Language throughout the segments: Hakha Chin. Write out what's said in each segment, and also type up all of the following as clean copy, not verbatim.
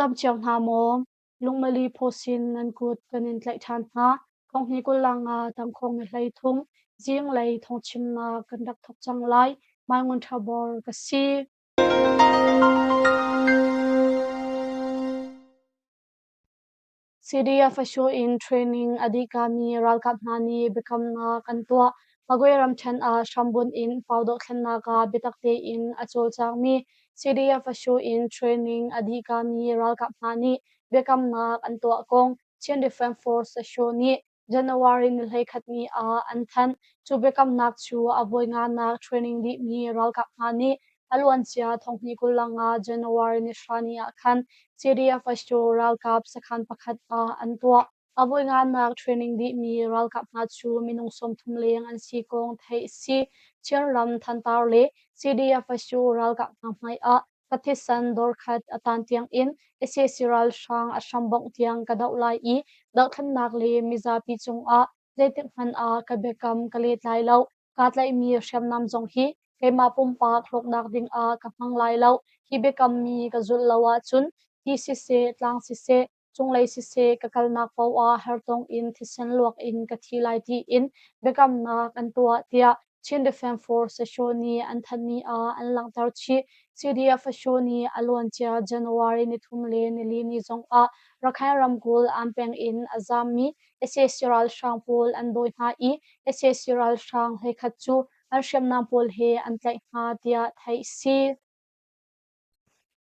dam cio hna maw? Lungmali phawsin nan kut kan in tlaih ṭhan hna. Thonghni kullang ah tangkhawng ni 13 zinglei thawngchimnak kan rak thawk cang lai. Mai Ngun Ṭha Bor ka si. CDF Asho in training a dihkami ralkap hna nih biakamnak an tuah. Magwe ramṭhen ah hrambunh in pau dohthlennak ah biatak tein a cawlcangmi CDF Asho in training a dihkami ralkap hna nih biakamnak an tuah kong Chin Defense Force Asho nih January ni 11 ni ah an thanh. Cu biakamnak cu a voi nganak training dihmi ralkap hna nih a luancia thonghnih 25 January ni 9 ni ah khan CDF Asho ralkap sakhan pakhat ah an tuah. A voi nganak training dihmi ralkap hna cu minung 30 leng an si kong theih a si. Chinram Thantar le CDF Asho ralkap hna hmai ah ka thisen dawrkhat a tan tiangin sac ralhrang a hrambongh tiang ka doh lai i dohthlennak le mizapi cungah zeitik hmanh ah ka biakam ka let lai lo. Kaa tlaihmi hriamnam zong hi keimah pumpak hlawknak dingah ka hmang lai lo. Hi biakammi ka zulh lo ahcun ti siseh, tlang siseh, cunglei siseh ka kalnak paoh ah hertong in thisen luak in ka thi lai tiin biakamnak an tuah tiah Chin Defense Force Asho nih an thanhmi ah an langhter chih. CDF Asho nih a luancia January nithum le nili ni zongah Rakhine ramkulh Ann peng in a zaammi sac ralhrang pawl an dawi hna i sac ralhrang 11 cu an hriamnam pawl he an tlaih hna tiah theih a si.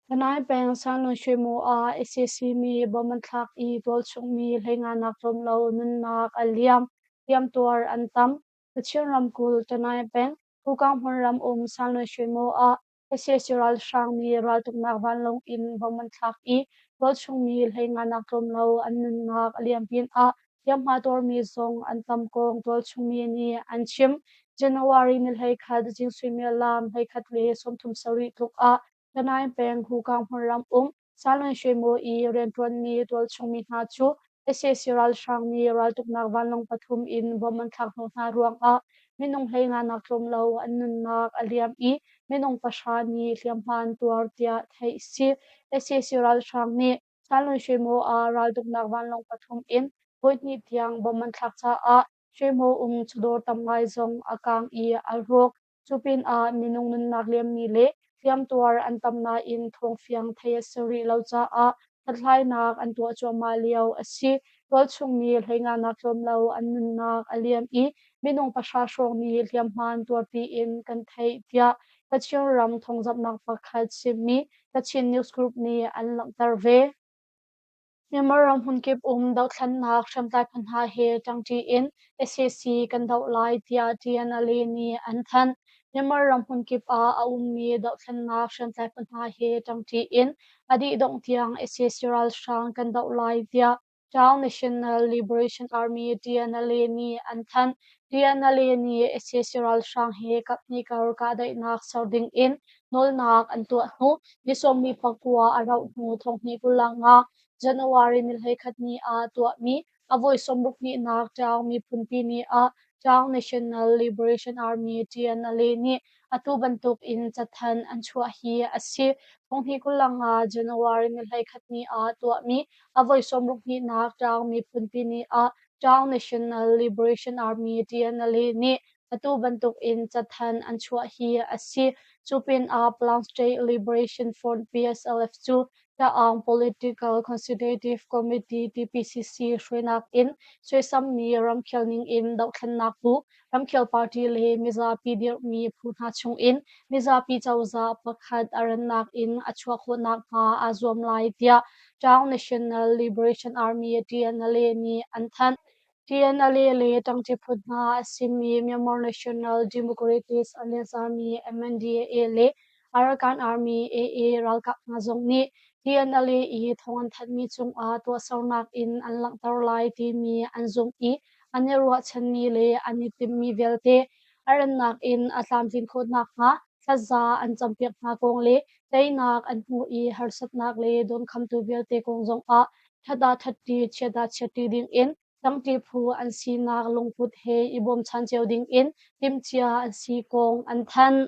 Tanai peng Sanlun Shwemu ah sac nih bomb an thlak i tualchungmi 15 nak tlawm lo nunnak a liam, hliamtuar an tam. Kachin ramkulh Tanai peng Hukang hmunram um Sanlun Shwemu ah sac ralhrang nih raltuknak vanlawng in bomb an thlak i tualchungmi 15 nak tlawm lo an nunnak a liam pinah hliamhma tuarmi zong an tam kong tualchungmi nih an chim. January ni 11 zing suimilam 11 le 37 tluk ah Tanai peng Hukang hmunram um Salon Shwemaw i rianṭuanmi tualchungmi hna cu sac ralhrang nih raltuknak vanlawng pathum in bomb an thlak hnawh hna ruangah minung 15 nak tlawm lo an nunnak a liam i minung pahra nih hliamhma an tuar tiah theih a si. Sac ralhrang nih Salon Shwemaw ah raltuknak vanlawng pathum in voihnih tiang bomb an thlak caah Shwemaw um chawdawr tam ngai zong a kaang i a rawk. Cu pinah minung nunnak liammi le hliamtuar an tam nain thawngfiang theih a si rih lo caah hlathlainak an tuah cuahmah lio a si. Tualchungmi 15 nak tlawm lo an nunnak a liam i minung pahra hrawng nih hliamhma an tuar tiin kan theih tiah Kachin ram thawngzamhnak pakhat chimmi Kachin News Group nih an langhter ve. Myanmar ram hmunkip um dohthlennak hriamtlai phu hna he ṭangṭi in sac kan doh lai tiah TNLA nih an thanh. Myanmar ram hmunkip ah a ummi dohthlennak hriamtlai phu hna he ṭangṭi in a dih dongh tiang sac ralhrang kan doh lai tiah Town National Liberation Army TNLA nih an thanh. TNLA nih sac ralhrang he kaphnih kar kahdaihnak ser ding in nawlnak an tuah hnu ni 19 a rauh hnu 2025 January ni 11 ni ah tuahmi a voi 62nak Ṭaung Miphunpi Ni ah Ṭaung National Liberation Army TNLA nih atu bantuk in cathanh an chuah hi a si. 2025 January ni 11 ni ah tuahmi a voi 62nak Ṭaung Miphunpi Ni ah Ṭaung National Liberation Army TNLA nih atu bantuk in cathanh an chuah hi a si. Cu pinah Palaung State Liberation Front PSLF cu Ta'ang Political Consultative Committee TPCC hruainak in suaisammi ramkhel ning in dohthlennak bu, ramkhel party le mizapi dirhmi phu hna chungin mizapi cozah pakhat a rannak in a chuah khawh nakhnga aa zuam lai tiah Ta'ang National Liberation Army TNLA nih an thanh. TNLA le ṭangṭi phu hna a simi Myanmar National Democratic Alliance Army MNDAA le Arakan Army AA ralkap hna zong nih TNLA i thawng an thanhmi cungah tuahsernak in an langhter lai timi an zumh i an i ruahchanmi le an i timhmi vialte a rannak in a tlamtlin khawh nakhnga thlaza an campiak hna kong le teinak an hmuh i harsatnak le dawnkhamtu vialte kong zongah ṭhat ah ṭhatṭi, chiat ah chiatṭi dingin ṭangṭi phu an sinak lungput he i bawmchan cio dingin timhcia an si kong an thanh.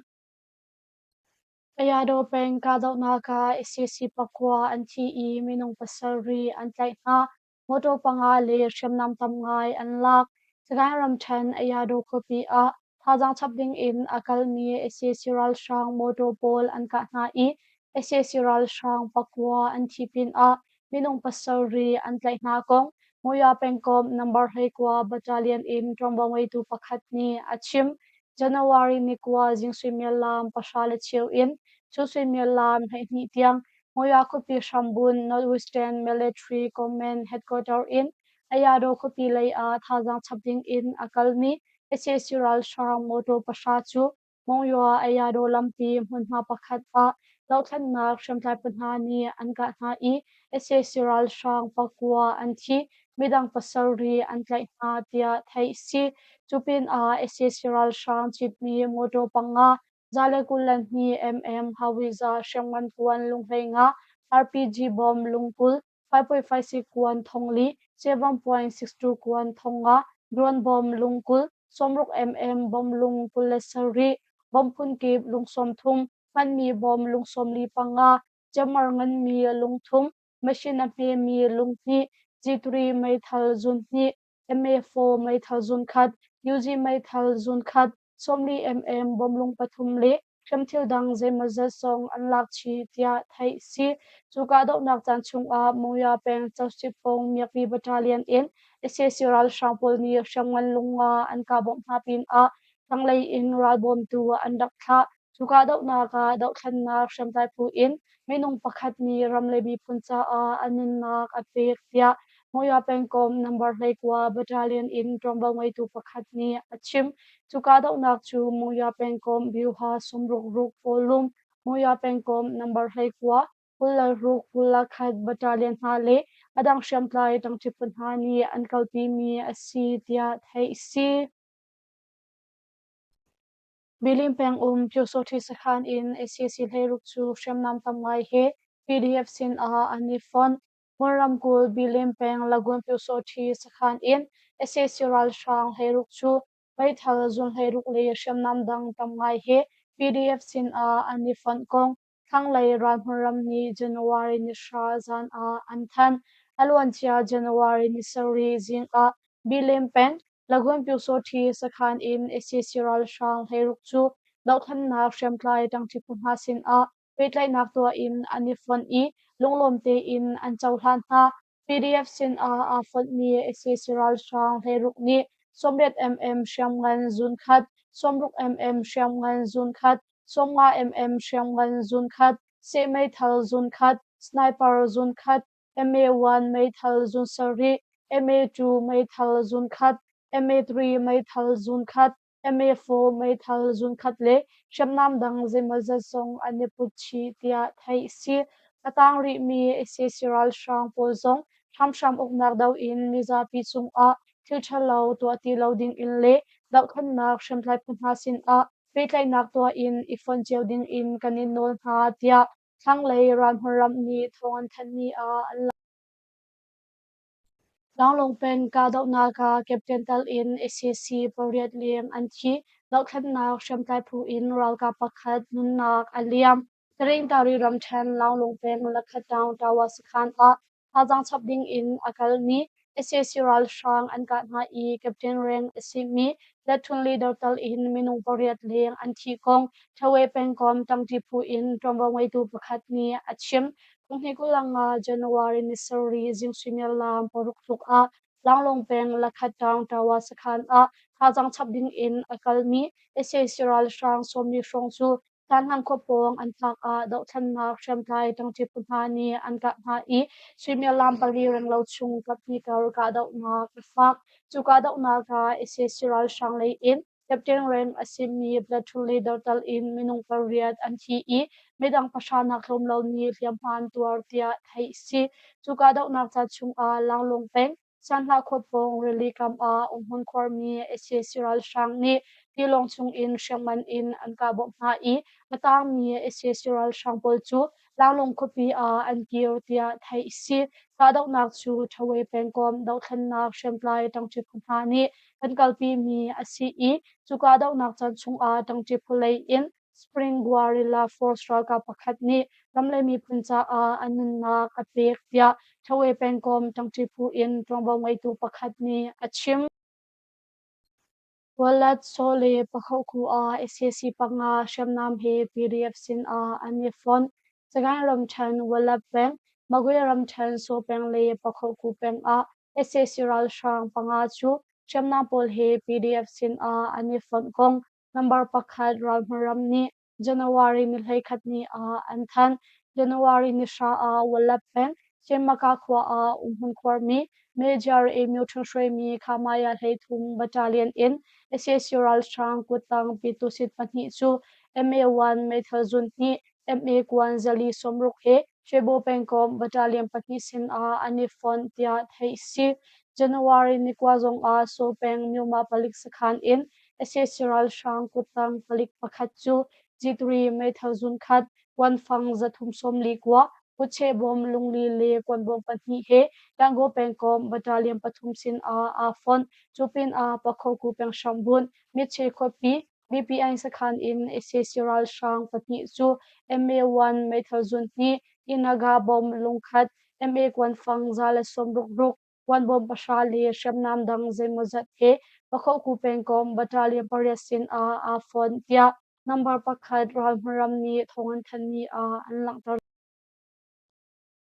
Ayadaw peng kahdohnak ah sac pakua an thi i minung pasarih an tlaih hna. Motor panga le hriamnam tam ngai an lak. Sagaing ramṭhen Ayadaw khuapi ah thazaang chap ding in a kalmi sac ralhrang motor pawl an kah hna i sac ralhrang pakua an thi pinah minung pasarih an tlaih hna kong Monywa pengkomh number 19 battalion in ṭuanvo ngeitu pakhat nih a chim. January ni 9 zing suimilam 10:15 in cu suimilam 12 tiang Monywa khuapi hrambun Northwestern Military Command Headquarter in Ayadaw khuapi lei ah thazaang chap ding in a kalmi sac ralhrang motor pahra cu Monywa Ayadaw lampi hmunhma pakhat ah dohthlennak hriamtlai phu hna nih an kah hna i sac ralhrang pakua an thi, midang pasarih an tlaih hna tiah theih a si. Cu pinah sac ralhrang citmi motor panga 122 mm Hawizza hriamngan kuan lunghlei nga, RPG bomb lungkul, 5.56 kuan thongli, 7.62 kuan thongnga, drone bomb lungkul, 60 mm bomb lung 27, bomb phunkip lung 30, hmanmi bomb lung 45, jammer nganmi lungthum, machine a hmemi lunghnih, G3 meithal zun hnih, MA4 meithal zunkhat, UG meithal zunkhat, 40 mm bomlung pathum le hriamthil dang zeimawzat zong an lak chih tiah theih si. Cu kahdohnak caan chungah Monywa peng Cosipong Miakpi Battalion in sac ralhrang pawl nih hriamngan lungnga an kah bawmh hna pinah thlanglei in ralbawmtu an rak thlah. Cu kahdohnak ah dohthlennak hriamtlai phu in minung pakhat nih ram le miphun caah a nunnak a pek tiah Monywa pengkomh number 19 battalion in ṭuanvo ngeitu pakhat nih a chim. Cu kahdohnak cu Monywa pengkomh Byuha 66 Kawlum, Monywa pengkomh number 19 26 21 battalion hna le a dang hriamtlai ṭangṭi phu hna nih an kalpimi a si tiah theih a si. Bilin pengum Pyosawṭhi sakhan in sac hleiruk cu hriamnam tam ngai he PDF sin ah an i fonh. Hmun ramkulh Bilin peng Lagun Pyosawṭhi sakhan in sac ralhrang hleiruk cu meithal zun hleiruk le hriamnam dang tam ngai he PDF sin ah an i fonh kong thlanglei ralhmun nih January ni 10 zan ah an thanh. A luancia January ni 7 zing ah Bilin peng Lagun Pyusawṭhi sakhan in sac ralhrang hleiruk cu dohthlennak hriamtlai ṭangṭi phu hna sinah pehtlaihnak tuah in an i fonh i lunglawm tein an cohlan hna. PDF sinah aa fonhmi sac ralhrang hleiruk nih 80 mm hriamngan zunkhat, 60 mm hriamngan zunkhat, 50 mm hriamngan zunkhat, seh meithal zunkhat, sniper zunkhat, MA1 meithal zun sarih, MA2 meithal zun khat, MA3 meithal zun khat, MA4 meithal zun khat le hriamnam dang zeimawzat zong an i put chih tiah theih a si. A tang rihmi sac ralhrang pawl zong hramhram uknak doh in mizapi cungah thil ṭhalo tuah ti lo ding in le dohthlennak hriamtlai phu hna sinah pehtlaihnak tuah in i fonh cio ding in kan in nawl hna tiah Thlanglei ralhmun nih thawng an thanhmi ah an langhter. Tlanglawng peng kahdohnak ah Captain tal in sac pariat leng an thi. Dohthlennak hriamtlai phu in ralkap pakhat nunnak a liam. Taringtari ramṭhen Launglung peng Lakhatang Tower sakhan ah thazaang chap ding in a kalmi sac ralhrang an kah hna i captain rank a simi platoon leader tal in minung pariat leng an thih kong Ṭhawe pengkomh ṭangṭi phu in ṭuanvo ngeitu pakhat nih a chim. 2025 January ni 7 zing suimilam 6 tluk ah Tlanglawng peng Lakhatṭang Tawa sakhan ah thazaang chap ding in a kalmi sac ralhrang 40 hrawng cu Tanhang khua pawng an phak ah dohthlennak hriamtlai ṭangṭi phu hna nih an kah hna i suimilam pali renglo chung kaphnih kar kahdohnak a fak. Cu kahdohnak ah sac ralhrang lei in captain rank a simi platoon leader tal in minung pariat an thi i midang pahra nak tlawm lo nih hliamhma an tuar tiah theih a si. Cu kahdohnak ca chungah Langlung peng Sanhlah khua pawng rili kam ah umhmun khuarmi sac ralhrang nih tilawng chungin hriamngan in an kah bawmh hna i a tangmi sac ralhrang pawl cu Langlung khuapi ah an kir tiah theih a si. Kahdohnak cu Ṭhawe pengkomh dohthlennak hriamtlai ṭangṭi phu hna nih kan kalpimi a si i cu kahdohnak caan chungah ṭangṭi phu lei in. Spring Guerrilla Force ralkap pakhat nih ram le miphun caah a nunnak a pek tiah Ṭhawe pengkomh ṭangṭi phu in ṭuanvo ngeitu pakhat nih a chim. Wallet Saw le Pakhoku ah sac panga hriamnam he PDF sin ah an i fonh. Sagaing ramṭhen Wallet peng, Magwe ramṭhen Saw peng le Pakhoku peng ah sac ralhrang panga cu hriamnam pawl he PDF sin ah an i fonh kong number pakhat ralhmaram nih January ni 11 ni ah an thanh. January ni 9 ah Walap peng Chinmaka khua ah umhmun khuarmi Major Emyo Ṭhung hruaimi Khamaya 13 Battalion in sac ralhrang kuttang Pitusit pahnih cu MA1 meithal zun hnih MA kuan zali 60 he Shwebo pengkomh battalion pahnih sin ah an i fonh tiah theih a si. January ni 9 zong ah Saw peng Myoma palik sakhan in sac ralhrang kuttang palik pakhat cu G3 meithal zun khat, kuanfang 349, kutcheh bom lungli le kuanbawm pahnih he Gangaw pengkomh battalion pathum sin ah aa fonh. Cu pin ah Pakhoku peng hrambunh Mitche khuapi BPN sakhan in sac ralhrang pahnih cu MA-1 meithal zun hnih, Inaga bom lungkhat, MA kuanfang 166, kuanbawm pahra le hriamnam dang zeimawzat he Pakhoku pengkomh battalion pariat sin ah aa fonh tiah number pakhat ralhmaram nih thawng an thanhmi ah an langhter.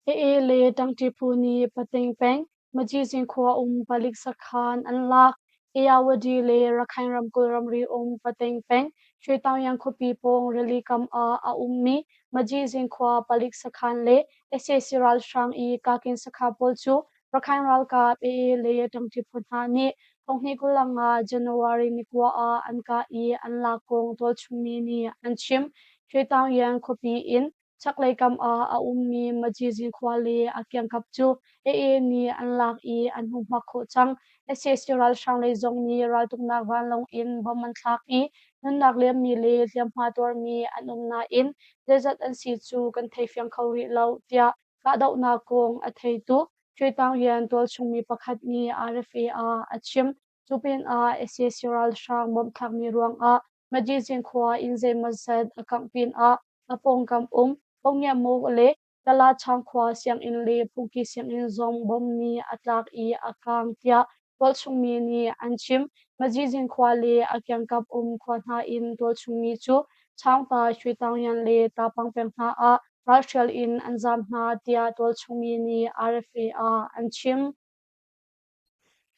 AA le ṭangṭi phu nih Pating peng, Majizin khua um palik sakhan an lak. Ayawady le Rakhine ramkulh ramri um Pating peng, Shwetaungyan khuapi pawng rili kam ah a ummi Majizin khua palik sakhan le sac ralhrang i Kakin sakhan pawl cu Rakhine ralkap AA le ṭangṭi phu hna nih 2025 January ni 9 ah an kah i an lak kong tualchungmi nih an chim. Shwetaungyan khuapi in Chaklei kam ah a ummi Majizin khua le a kiangkap cu AA nih an lak i an humhak khawh cang. Sac ralhrang lei zong nih raltuknak vanlawng in bomb an thlak i nunnak liammi le hliamhma tuarmi an um nain zeizat an si cu kan thei fiang kho rih lo tiah kahdohnak kong a theitu Ṭuitaungyan tualchungmi pakhat nih RFA ah a chim. Cu pinah sac ralhrang bomb thlakmi ruangah Majizin khua inn zeimawzat a kangh pinah a pawngkam um Pongiamuk le Talachang khua sianginn le Phungki sianginn zong bomb nih a tlak i a kaang tiah tualchungmi nih an chim. Majizin khua le a kiangkap um khua hna in tualchungmi cu Chaungta, Shwetaungyan le Tapang peng hna ah ralhrial in an zaam hna tiah tualchungmi nih RFA ah an chim.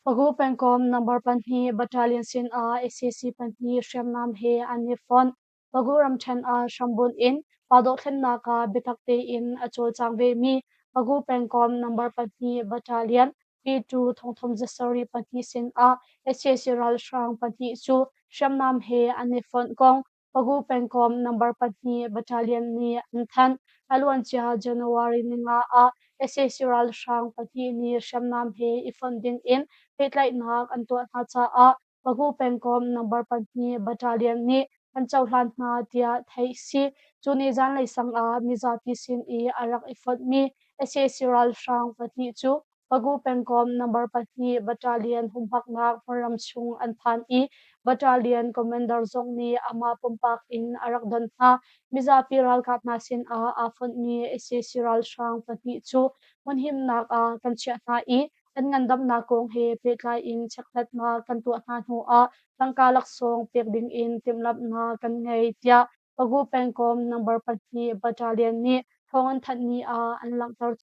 Pagu pengkomh number pahnih battalion sin ah sac pahnih hriamnam he an i fonh. Pagu ramṭhen ah hrambunh in pa dohthlennak ah biatak tein a cawlcang vemi Pagu pengkomh number pahnih battalion P2 thongthum zasarih pahnih sin ah sac ralhrang pahnih cu hriamnam he an i fonh kong Pagu pengkomh number pahnih battalion nih an thanh. A luancia January ninga ah sac ralhrang pahnih nih hriamnam he i fonh ding in pehtlaihnak an tuah hna caah Pagu pengkomh number pahnih battalion nih an cohlan hna tiah theih a si. Cu ni zanlei sang ah mizapi sin i a rak i fonhmi sac ralhrang pahnih cu Pagu pengkomh number pahnih battalion humhaknak hmunram chung an phan i battalion commander zong nih amah pumpak in a rak don hna. Mizapi ralkap hna sinah aa fonhmi sac ralhrang pahnih cu hmunhimnak ah kan chiah hna i an ngandamnak kong he pehtlai in chekhlatnak kan tuah hna hnu ah tangka laksawng pek ding in timhlamhnak kan ngei tiah Pagu pengkomh number pahnih battalion nih thawng an thanhmi ah an langhter.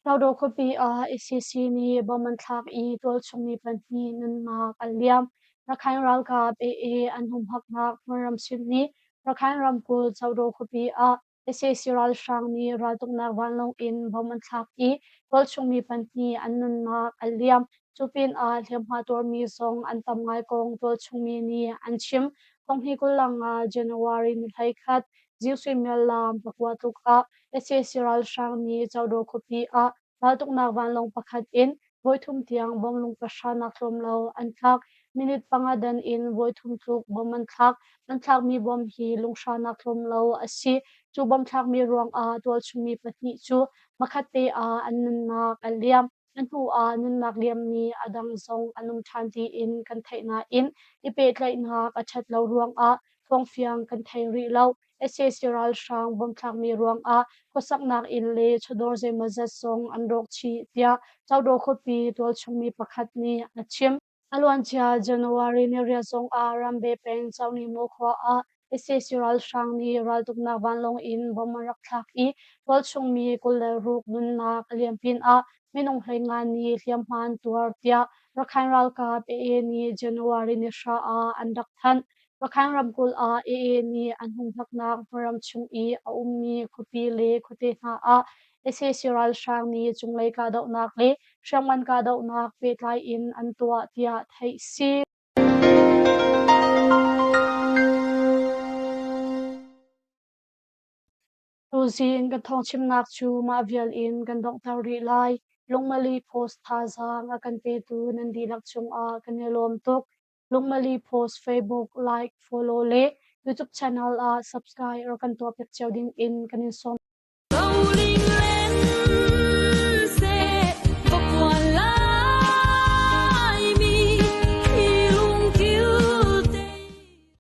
Hlodaw khuapi ah sac nih bomb an thlak i tualchungmi pahnih nunnak an liam. Rakhine ralkap AA an humhaknak hmunram sim nih Rakhine ramkulh Codaw khuapi ah sac ralhrang nih raltuknak vanlawng in bomb an thlak i tualchungmi pahnih an nunnak an liam. Cu pinah hliamhma tuarmi zong an tam ngai kong tualchungmi nih an chim. Thonghni 25 January ni 11 zing suimilam 9 tluk ah sac ralhrang nih Codaw khuapi ah raltuknak vanlawng pakhat in voithum tiang bomb lung pahra nak tlawm lo an thlak. Minute panga dan in voithum tluk bomb an thlak. An thlakmi bomb hi lunghra nak tlawm lo a si. Cu bomb thlakmi ruangah tualchungmi pahnih cu hmakhat te ah an nunnak a liam. A hnu ah nunnak liammi a dang zong an um ṭhan tiin kan theih nain i pehtlaihnak a ṭhat lo ruangah thawngfiang kan thei rih lo. Sac ralhrang bomb thlakmi ruangah khuasaknak inn le chawdawr zeimawzat zong an rawk chih tiah Caudaw khuapi tualchungmi pakhat nih a chim. A luancia January niriat zongah Rambe peng Caunimaw khua ah sac ralhrang nih raltuknak vanlawng in bomb an rak thlak i tualchung mi 26 nunnak a liam pinah minung 15 nih hliamhma an tuar tiah Rakhine ralkap AA nih January ni hra ah an rak thanh. Rakhine ramkulh ah AA nih an humhaknak hmunram chung i a ummi khuapi le khuate hna ah sac ralhrang nih cunglei kahdohnak le hriamngan kahdohnak pehtlai in an tuah tiah theih si. Tuzing kan thawngchimnak cu mah vial in kan donghter rih lai. Lungmali Post thazaang a kan petu nan dihlak cungah kan i lawm tuk. Lungmali Post Facebook like, follow le YouTube channel ah subscribe rak kan tuahpiak cio ding in kan in sawm.